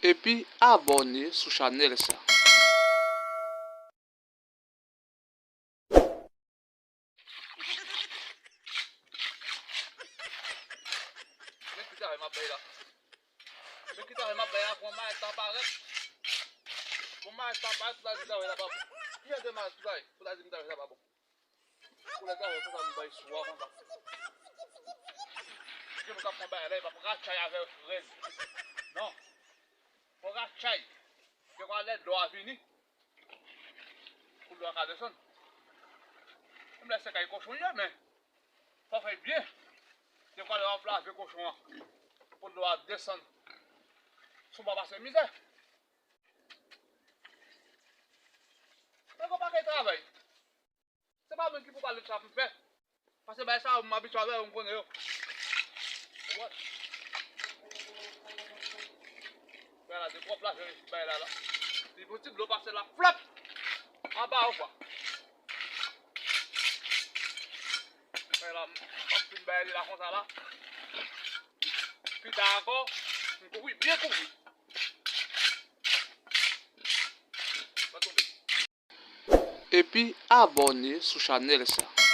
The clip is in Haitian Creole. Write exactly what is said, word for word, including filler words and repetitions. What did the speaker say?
epi abòne sou chanèl sa. Men ki travay m ap bay la. Men ki travay m ap bay la, pou maèt la parèt. Pou maèt la parèt, pou la di travay la pa bon. Ki jan de maèt travay, pou la di m travay la pa bon. Pou lè travay konsa, m bay sou a konsa. Gen moun k ap pran bagay la, e p ap ratchay avè l frèz. Non. Fò ratchay. Gen kwa lè dlo a vini. Pou dlo a ka desann. Menm lè se kay kochon ye, men fò fè byen. Gen kwa lè w ap lave kochon an. Pou dlo a desann. Si w pa pase mizè. Nèg yo pa gen travay. Se pa mwen ki pou pale de sa pou m fè. Paske bagay sa yo, m abitye avè yo, m konnen yo. Ou wè? Bagay la de twòp la, jere ti bagay la la. Li pou ti dlo pase la, flòp! Anba yo kwa. Bagay la, m ap fin bay li la konsa la. Pita ankò, m kouvri, byen kouvri. Pa tonbe. Epi abòne sou chanèl sa.